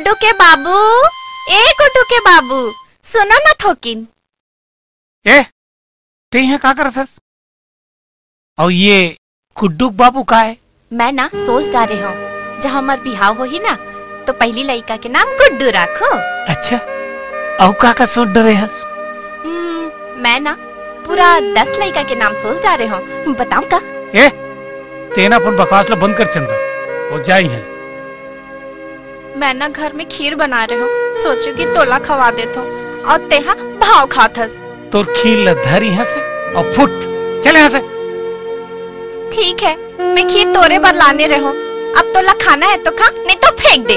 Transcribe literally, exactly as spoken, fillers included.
गुड्डू के बाबू, ए गुड्डू के बाबू, सुनो ना थोकिन। ए, तें इहाँ का करत हस? अउ ये गुड्डू के बाबू का हे? मैं ना सोच डारे हंव, जहां हमर बिहाव होही ना, तो पहिली लइका के नाम गुड्डू राखहूं। अच्छा, अउ का का सोच डारे हस? हम्म, मैं ना पूरा दस लइका के नाम सोच डारे हंव, बताऊं का? ए, तें ना अपन बकवास ला बंद कर चंदा, अउ जा इहाँ ले। मैं ना घर में खीर बना रहे हंव, सोचेंव कि तोला खवा देथंव, अउ तेहा भाव खात हस। तोर खीर ला धर इहाँ से अउ फुट, चल इहाँ से। ठीक हे, मैं खीर तोरे बर लाने रहेंव, अब तोला खाना हे तो खा, नहीं तो फेंक दे।